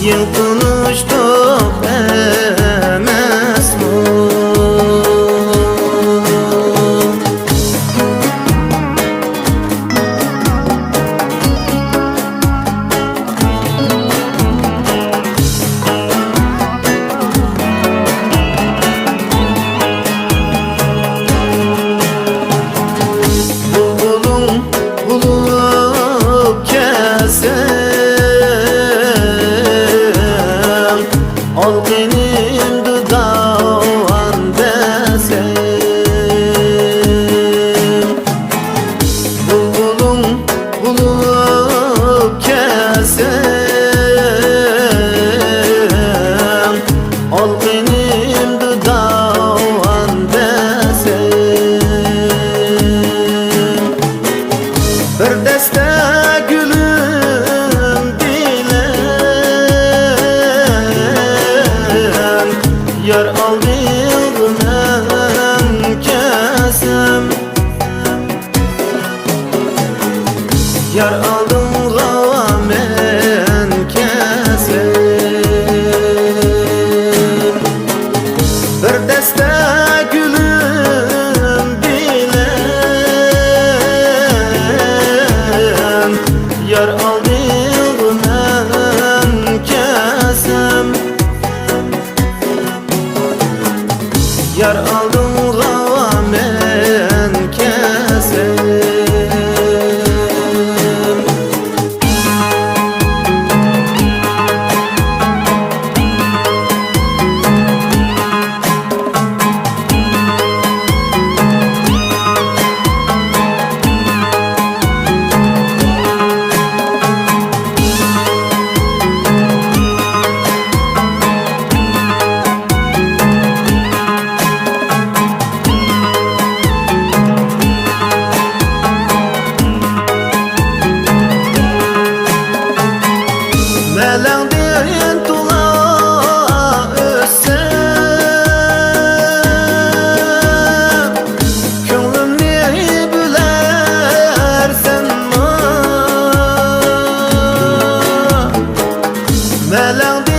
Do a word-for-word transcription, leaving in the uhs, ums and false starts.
يىل تونۇشتۇق ئەمەسمۇ؟ بۇلبۇلۇڭ بولۇپ كەلسەم، ئالقىنىمدا داۋان بەرسەم. بۇلبۇلۇڭ بولۇپ كەلسەم، ئالقىنىمدا داۋان بەرسەم. بىر دەستە گۈلۈم بىلەن يار ئالدىغا مەن كەلسەم، يار ئالدىڭغا مەن كەلسەم، بىر دەستە گۈلۈم بىلەن يار ئالدىغا مەن كەلسەم، يار ئالدىڭغا مەن كەلسەم. مەلەڭدىن تولا ئۆتسە، كۆڭلۈمنى بۆلەرسەنمۇ؟ مەلەڭدىن